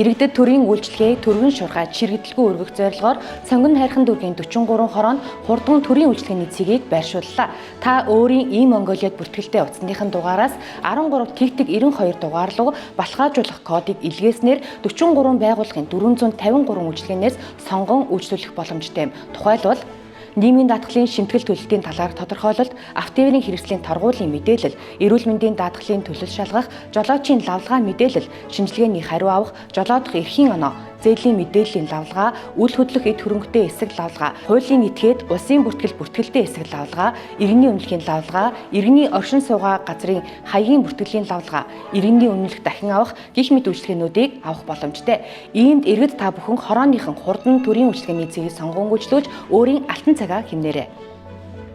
Иргэдэд төрийн үйлчилгээг түргэн шуурхай чирэгдэлгүй өргөх зорилгоор Сонгон хайрхан дүүргийн 43 хороонд хурдан төрийн үйлчилгээний цэгийг байршууллаа. Та өөрийн ийм Монголиад бүртгэлтэй утасныхан дугаараас 13 тэгтэг 92 дугаар руу баталгаажуулах кодыг илгээснээр 43 байгууллагын 453 үйлчилгээнээс сонгон үйлчлүүлэх боломжтой юм. Тухайлбал нийгмийн даатгалын шимтгэл төлөлтийн талаарх тодорхойлолт, автоэврийн хэрэгслийн торгуулийн мэдээлэл, эрүүл мэндийн даатгалын төлөл шалгах, жолоочийн лавлгаа мэдээлэл, шинжилгээний хариу авах, жолоодох эрхийн оноо, зээлийн мэдээллийн лавлгаа, үл хөдлөх эд хөрөнгөтэй эсэг лавлгаа, хуулийн этгээд, улсын бүртгэл бүртгэлтэй эсэг лавлгаа, иргэний үнэлэхийн лавлгаа, иргэний оршин суугаа газрын хаягийн бүртгэлийн лавлгаа, иргэний үнэлэх дахин авах гих мэт үйлчилгээнүүдийг авах боломжтой. Иймд иргэд та бүхэн хорооныхан хурдан төрийн үйлчилгээний цэгийг сонгон үйлчлүүлж өөрийн алтан цагаа хэмнээрэй.